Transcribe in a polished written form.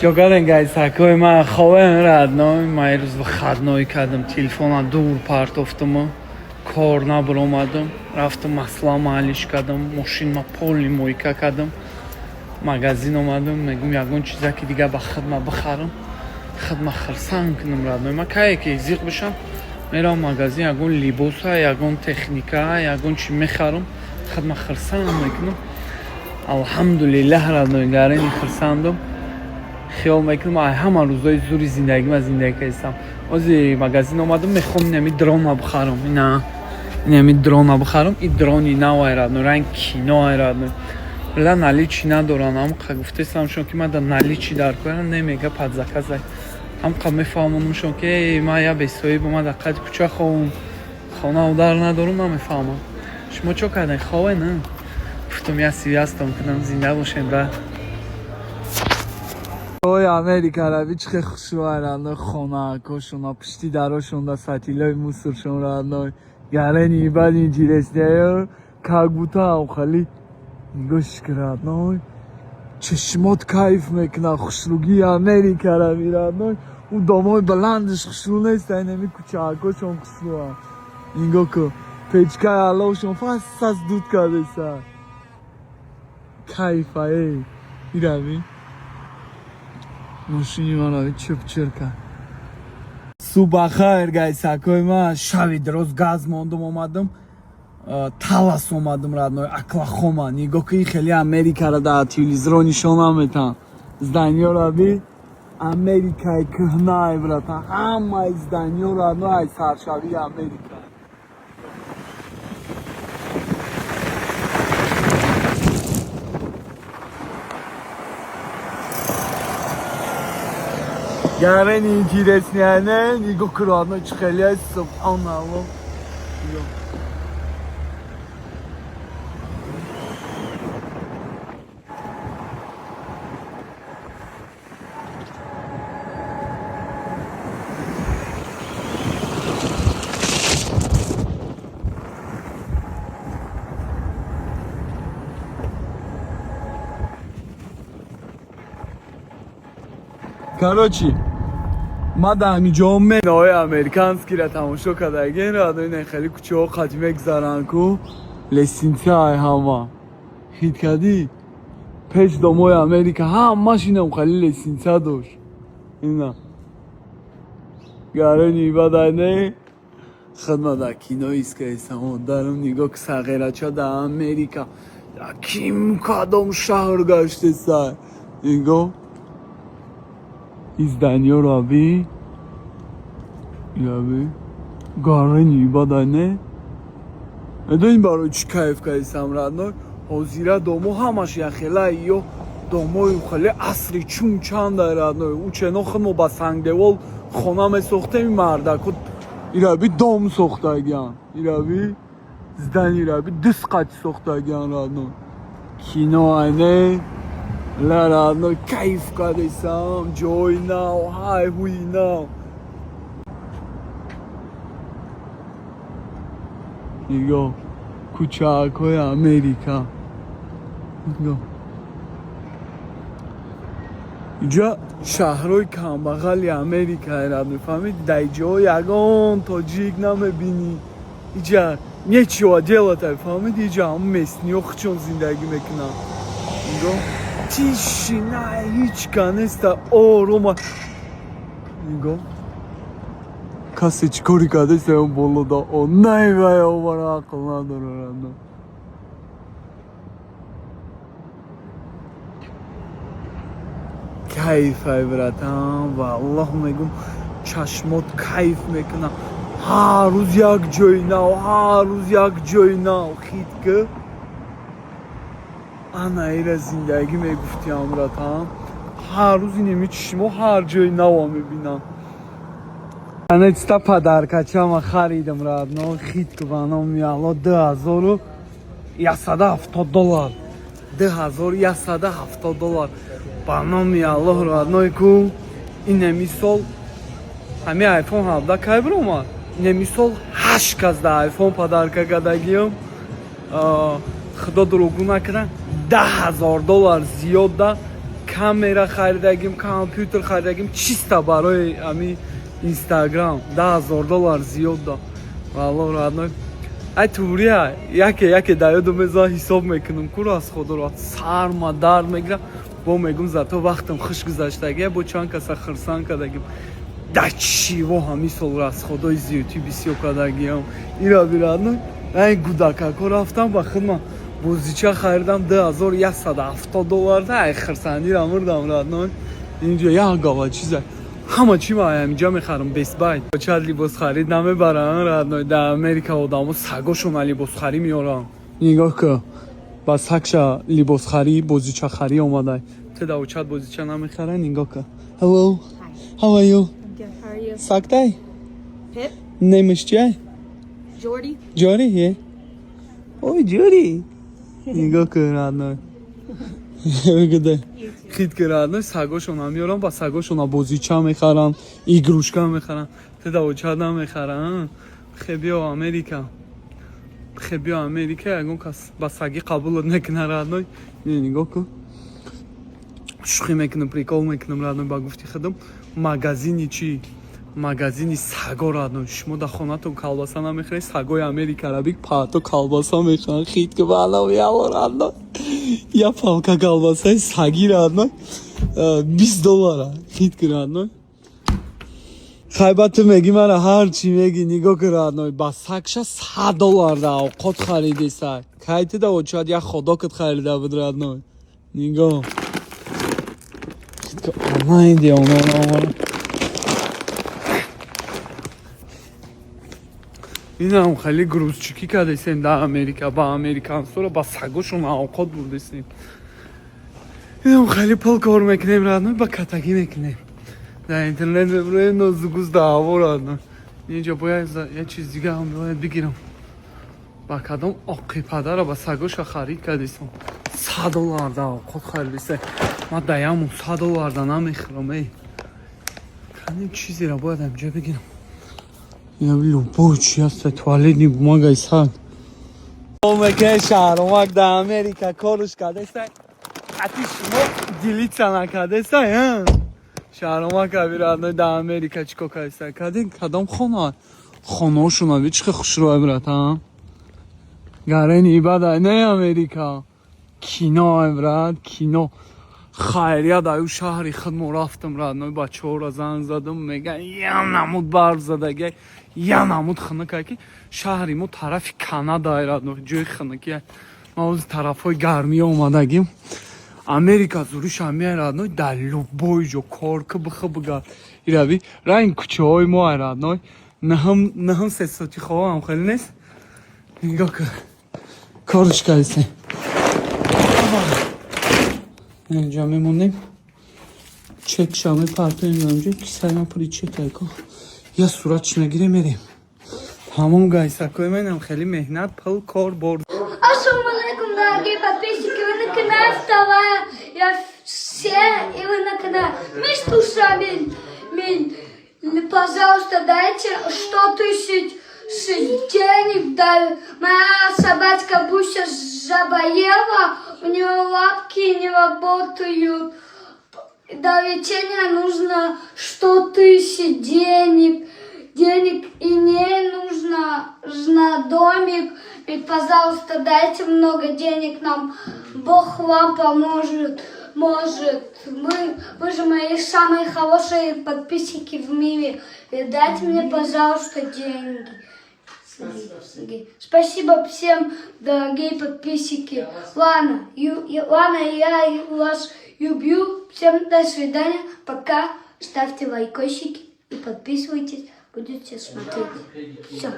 Чокарен, гайсакои ман, ховем, родной? Ман ирӯз выходной кардам, телефона дур партофтуму кор набуромадам. Рафтам, масла маҳаллиш кардам, мошинма полный мойка кардам, магазин омадам. Мегум, ягон чиза ки дига ба хидма бихарам, хидма хирсанд кунам. Родной, ман кае ки зиқ бишам, меравам магазин, ягон либоса, ягон техника, ягон чи мехарам, хидма хирсанд мекунам. Алҳамдулиллаҳ, родной, гарени хирсандам. Хиёл мекунам, ай ҳама рӯзои зури зиндагима зиндагӣ кардистам. Ози магазин омадам, мехоҳам инами дрона бихарам, ина инами дрона бихарам. И дрони навай, родной, ранг кино ай, родной. Ла наличи надоран. Ҳамқа гуфтестамшон, ки ман да наличи дар кора немега, под заказай. Ҳамқа мефаҳмонамшон, ки эй, ман я бесоҳиб, ман дар қади кӯча ховам, хонаву дар надорам. Намефаҳмам. Шумо чо кардем, хове на? Гуфтам, я связьтон кунам. Зинда бошем, брат. Ой, Америка рави, чӣ хел хушрӯ, родной, хонаакошона, пушти дарошонда сатилои мусоршон, родной. Гарени бад интереснее, как будто ҳам хали нигоҳш ки, родной, чашмот кайф мекунад хушрӯгии Америка рави, родной. Ӯ домои баландаш хушрӯ нест, инами кӯчаакошон хушрӯанд. Нигоҳ кун, печкаи аловшон фас дуд кардеса. Кайфа, эй, ирави. Мошини марави чирк кард. Субҳ гайсакои ман, шаби дроз газ мондум, омадам Талас омадам, родной, Оклахома. Нигоҳ ки, хеле Америкаро дар телевизоро нишон наметан. Зданиёро би, Америкаи кӯҳнай, братан, ҳамаи зданиё, родной, ай саршавии Америка. Гарени интересный, не? Нигоҳ кун, родной, чӣ хеле, субҳоналлоҳ. Нигоҳ. Короче, ма дар ҳамин ҷо менои американскийра тамошо кардагин, родной, не хеле кӯчаҳо қати мегзаранд ку, лестница ай ҳама хит кардӣ. Пеш домои Америка ҳамаш инам хеле лестница дошт. Ина гарени бадай, не? Хидма дар кино искаисамо дарум. Нигоҳ ки, сағирача дар Америка ким кадом шаҳр гаштеса. Нигоҳ, изданиёро би, ираби, гарени бадай, не? Медонӣ барои чӣ кайф кардисам, родной? Ҳозира домо ҳамаш яхела ё домои хеле асри чун чандай, родной. Учено худмо ба сангдевол хона месохтем, мардаку Ираби дом сохтагиан, ираби здани, ираби дисқати сохтагиан, родной. Кино айне ла, родной, кайф кардесам. Ҷои нав, ҳай ҳуи нав. Нигоҳ, кӯчаакҳои Америка, нигоҳ. Инҷа шаҳрҳои камбағали Америка, родной, фаҳмид? Дар ҷоҳо ягон тоҷик намебинӣ. Иҷа нечего делать, фаҳмид? Иҷа ҳам местниҳо худшон зиндагӣ мекунанд. Нигоҳ, тишина, ҳеҷ ка неста, орома. Нигоҳ, касе чӣ коре кардеста он болода, о най, вай, овара ақл надора, родной. Кайфай, братан, валлоҳ мегум, чашмот кайф мекунам. Ҳар рӯз як ҷои нав, ҳар рӯз як ҷои нав. Хит ки, ана ира зиндагӣ мегуфтиам, братан. Ҳар рӯз инеми чишмо ҳар ҷои нава мебинам. Наконец-то подаркачама харидам, родной. Хит ку, ба номи Алло, $2170, $2170, ба номи Аллоҳ, родной. Ку инеми сол ҳами айфон 17 кай биромад? Инеми сол ҳашт кас да айфон подарка кардагиам. Худо дурӯғгӯ накунад, $10,000 зиёд да. Камера харидагим, компютер харидагим, чисто барои ами Инстаграм 10 000 доллар зиёд да. Валло, родной, ай турия яке яке дар ёдум меза, ҳисоб мекунам, куро аз худоро сарма дард мегирам, бо мегум, зато вақтам хуш гузаштагия, бо чанд каса хурсанд кардагим. Да чиво ҳамин сол расходои зиёдӣ бисёр кардагиам. Ира бирадно, ай гудакако рафтам, ба хидма бозича харидам 2170 доллар. Да ай хурсандира мурдам, родной. Инҷо як гава чиза, ҳама чи ма инҷа мехарам. Best Buy чад либос харид намебарам, родной. Дар Америка одамо сагошона либосхарӣ меорам. Нигоҳ ка, ба сагша либосхарӣ, бозичахарӣ омада. Ту да очад бозича намехара. Нигоҳ ка. Hello. How are you? I'm good. How are you? Сагтай? Pip? Name ш чиай? Jordy? Ҷори, е? Ой, Ҷори. Нигоҳ кун, родной. Гуде. Хит ки, родной, сагошона меорам, ба сагошона бозича мехарам, игрушка мехарам. Ту да очад намехарам. Хе биё Америка. Хе биё Америка, ягон кас ба сагӣ қабулат мекунад, родной. Не, нигоҳ кун. Шӯхӣ мекунам, прикол мекунам, родной, ба гуфти худам магазини чӣ? Магазини саго, родной. Шумо дар хонатон колбаса намехӯред, сагои Америкара биг паато колбаса мехӯранд. Хит ки балам яло, родной. Я палка колбасаи саги, родной, 20 доллара. Хит ки, родной. Хайба, ту меги мара ҳар чӣ меги. Нигоҳ ки, родной, ба сагша 100 доллар да овқот харидеса. Кай ту да очад як ходокат харида буд, родной? Нигоҳ. Хит ки, онлайн диёна. Инам хеле грузчикӣ кардесем дар Америка, ба американсоро ба сагошон авқот бурдесем. Инам хеле пул кор мекунем, родной, ба катагӣ мекунем. Дар интернет мебуроем, нозугуз даъво, родной. Инҷо бояд як чиз дига ҳам бояд бигирам. Ба кадом оқи падара ба сагоша харид кардесам? 100 доллар да авқот харидесем. Ман даяму 100 доллар да намехӯрам, эй. Кани, чизеро бояд инҷа бигирам. Я любой чи ҳаста, туалетный бумагаи саг. Омеке шаҳромак дар Америка корш кардеса. Ати шумо делиться накардеса, шаҳромак аби, родной, дар Америка чӣ кор кардеса? Кадин кадом хона? Хонаошон аби чӣ хушрӯ, брат, а? Гарени бада не Америка. Кино, брат, кино. Хайрият, аю шаҳри худмо рафтам, родной, бачаҳоро занг задам, меган, я намуд барф задагай, я намуд хунукай, ки шаҳри мо тарафи Канада, родной, ҷои хунукия. Ма ози тарафҳои гармӣ омадагим. Америка зуриша меай, родной, дар любой ҷо кор ки бихы бигард. Ирави ранг кӯчаҳои мо, ай, родной, наҳам наҳам сесоти хоҳам хеле нест. Нигоҳ кун, корш кардесем. Инҷа мемонем, чекша мепартоем инҷо, кисаи ма пури чекайко. Я суратш нагирем, мерем. Тамом, гайсакои менам хеле меҳнат, пул, кор, бор. Ассаламу алейкум, дорогие подписчики, вы на канале Вставая, я все, и вы на канале Мистер Шамиль. Миль, пожалуйста, дайте 100 тысяч денег. Да, моя собачка Буся заболела, у нее лапки не работают. До лечения нужно 100 тысяч денег, и не нужно на домик. Ведь, пожалуйста, дайте много денег нам. Бог вам поможет. Может, вы же мои самые хорошие подписчики в мире. И дайте мне, пожалуйста, деньги. Деньги. Спасибо всем, дорогие подписчики. Ладно, ладно, я вас люблю. Всем до свидания. Пока. Ставьте лайкосики и подписывайтесь. Будете смотреть. Все.